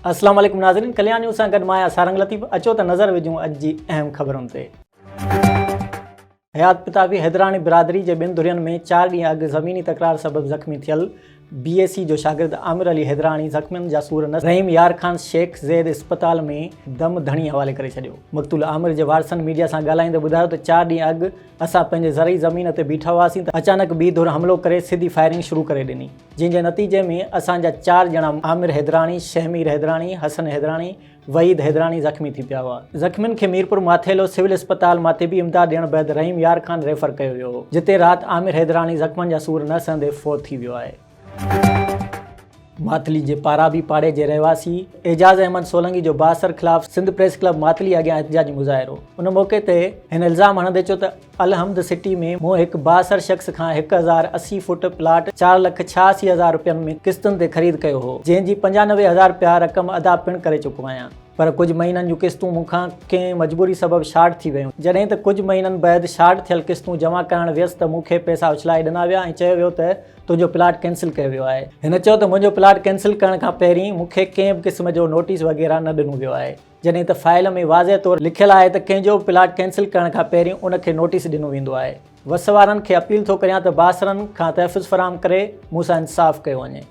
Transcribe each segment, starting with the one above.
اسلام عليڪم ناظرين ڪليان نيوز سان گڏ مان آهيان سارنگ لطيف اچو ته نظر وجهون اڄ جي اهم خبرن تي. حيات پتافي حيدراڻي برادري جي ٻن ڌرين ۾ چار ڏينهن اڳ زميني تڪرار سبب زخمي ٿيل بي اي سي جو شاگرد عامر علي حيدراڻي زخمين جا سور نه رحيم يار خان شيخ زيد اسپتال ۾ دم ڌڻي حوالي ڪري ڇڏيو. مقتول عامر جي وارثن ميڊيا سان ڳالهائيندي ٻڌايو ته چار ڏينهن اڳ اسان پنهنجي زرعي زمين تي بيٺا هئاسين ته اچانڪ ٻي ڌر حملو ڪري سڌي فائرنگ شروع ڪري ڏني جنهن جي نتيجي ۾ اسان جا چار ڄڻا عامر حيدراڻي، شهمير حيدراڻي، حسن حيدراڻي، وحيد حيدراڻي زخمي ٿي پيا هئا. زخمين کي ميرپور ماٿيلو سول اسپتال مان طبي امداد ڏيڻ بعد رحيم يار خان ريفر ڪيو ويو هو، جتي رات عامر حيدراڻي زخمن جا سور نه سهندي فوت ٿي ويو آهي. ماتلي جي پارابي پاڙي جي رهواسي اعجاز احمد سولنگي جو بااثر خلاف سنڌ پريس ڪلب ماتلي اڳيان احتجاجي مظاهرو ان موقعي تي هن الزام هڻندي چيو ته الحمد سٽي ۾ مون هڪ بااثر شخص کان 1080 فوٽ پلاٽ 4,86,000 رپين ۾ قسطن تي خريد ڪيو هو، جنهن جي 95,000 رپيا رقم ادا پڻ ڪري چڪو آهيان، پر ڪجهه مهينن جون قسطون مون کان ڪنهن مجبوري سبب شارٽ ٿي ويون، جڏهن ته ڪجهه مهينن بعد شارٽ ٿيل قسطون جمع ڪرائڻ ويس ته مون کي پئسا اڇلائي ڏنا ويا ۽ چيو ويو ته تنهنجو پلاٽ ڪينسل ڪيو ويو آهي. هن چيو ته منهنجو پلاٽ ڪينسل ڪرڻ کان پهرين مون کي ڪنهن به قسم جو نوٽيس وغيره نه ڏنو ويو آهي. جڏهن ته فائل ۾ واضح طور لکيل آهي ته ڪنهن جو به پلاٽ ڪينسل ڪرڻ کان پهرين ان کي نوٽيس ڏنو ويندو آهي. وس وارن کي اپيل ٿو ڪريان ته بااثرن کان تحفظ فراهم ڪري مون سان انصاف ڪيو وڃي.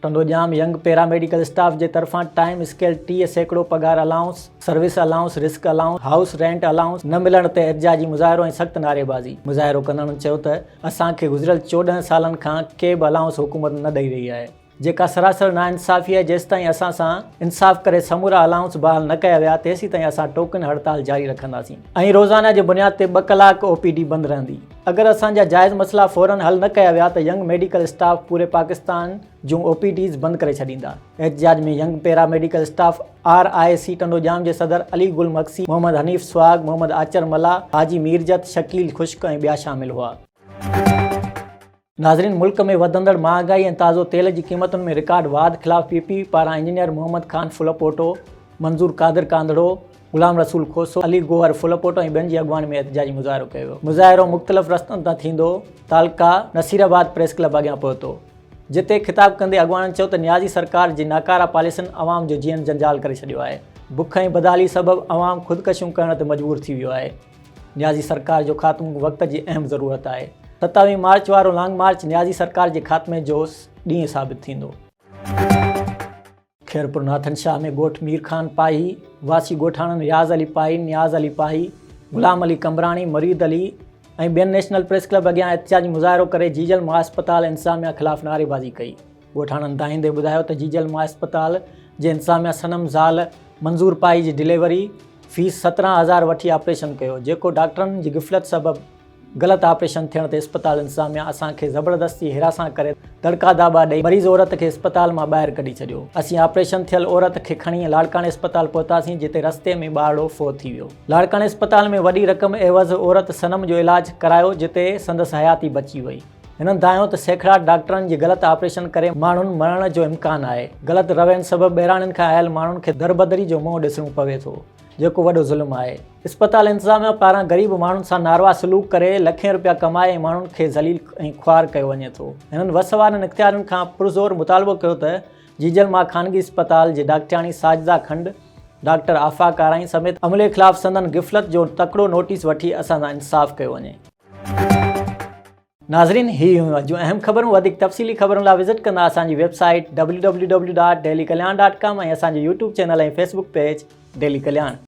Tando Jam young para medical staff جي طرفان ٽائيم اسڪيل 30% پگهار allowance, service allowance, risk allowance, house rent allowance نه ملڻ تي احتجاجي مظاهرو ۽ سخت نعريبازي. مظاهرو ڪندڙن چيو ته اسان کي گذريل 14 سالن کان ڪي به الائونس حڪومت نه ڏئي رهي آهي. جيڪا سراسر ناانصافي آهي، جيستائين اسان سان انصاف ڪري سمورا الائونس بحال نه ڪيا ويا تيسيتائين اسان ٽوڪن هڙتال جاري رکنداسين ۽ روزانه جي بنياد تي ٻه ڪلاڪ او پي ڊي بند رهندي اگر اسان جا جائز مسئلا فورن حل نه ڪيا ويا ته ينگ ميڊيڪل اسٽاف پوري پاڪستان جون او پي ڊيز بند ڪري ڇڏيندا. احتجاج ۾ young para medical staff R I C Tando Jam جي صدر علي گل مگسي، محمد حنيف سهاڳ، محمد آچر ملاح، حاجي ميرجت، شڪيل خشڪ ۽ ٻيا شامل هئا. ناظرين ملڪ ۾ وڌندڙ مهانگائي ۽ تازو تيل جي قيمتن ۾ رڪارڊ واڌ خلاف پي پي پاران انجنيئر محمد خان ڦلپوٽو، منظور قادر ڪانڌڙو، غلام رسول کوسو، علي گوهر ڦلپوٽو ۽ ٻين جي اڳواڻي ۾ احتجاجي مظاهرو ڪيو ويو. مظاهرو مختلف رستن تان ٿيندو تعلقه نصير آباد پريس ڪلب اڳيان پهتو، جتي خطاب ڪندي اڳواڻن چيو ته نيازي سرڪار جي ناڪاره پاليسين عوام جو جيئڻ جنجال ڪري ڇڏيو آهي، بک ۽ بدحالي سبب عوام خودڪشيون ڪرڻ تي مجبور ٿي ويو آهي. نيازي سرڪار جو خاتمو وقت جي اهم ضرورت آهي. ستاويهه مارچ وارو لانگ مارچ نيازي سرڪار جي خاتمي جو ڏينهن ثابت ٿيندو. خيرپور ناٿن شاهه ۾ ڳوٺ مير خان پاهي واسي ڳوٺاڻن رياض علي پاهي، نياز علي پاهي، غلام علي قمبراڻي، مريد علي ۽ ٻين نيشنل پريس ڪلب اڳيان احتجاجي مظاهرو ڪري جيجل ماء اسپتال انتظاميا خلاف نعريبازي ڪئي. ڳوٺاڻن دانهيندي ٻڌايو ته جيجل ماء اسپتال جي انتظاميا صنم زال منظور پاهي جي ڊليوري فيس 17 هزار وٺي آپريشن ڪيو جيڪو ڊاڪٽرن جي غفلت سبب غلط آپريشن ٿيڻ تي اسپتال انتظاميا اسان کي زبردستي هراسان ڪري دڙڪا داٻا ڏئي مريض عورت کي اسپتال مان ٻاهر ڪڍي ڇڏيو اسين آپريشن ٿيل عورت کي کڻي لاڙڪاڻي اسپتال پهتاسين جتي رستي ۾ ٻارڙو فوت ٿي ويو لاڙڪاڻي اسپتال ۾ وڏي رقم عيوض عورت صنم جو علاج ڪرايو جتي سندس حياتي بچي وئي. هنن دانهيو ته سيکڙاٽ ڊاڪٽرن جي غلط آپريشن ڪري ماڻهن مرڻ جو امڪان آهي، غلط روين سبب ٻهراڙين کان آيل ماڻهن کي دربدري جو منهن ڏسڻو پوي ٿو، جيڪو وڏو ظلم آهي. اسپتال انتظاميا پاران غريب ماڻهن سان ناروا سلوڪ ڪري لکين رپيا ڪمائي ۽ ماڻهن کي ذليل ۽ خوار ڪيو وڃي ٿو. هنن وس وارن اختيارين کان پرزور مطالبو ڪيو ته جيجل مان خانگي اسپتال جي ڊاڪٽرياڻي ساجده کنڊ، ڊاڪٽر آفاق آرائين سميت عملي خلاف سندن غفلت جو تڪڙو نوٽيس وٺي اسان سان انصاف ڪيو وڃي. ناظرين هي هيون اڄ جون اهم خبرون وڌيڪ تفصيلي خبرن لاء وزٽ ڪندا اسان جي website W W W dot daily Kalyan dot com ۽ اسان جو YouTube channel ۽ Facebook page daily Kalyan.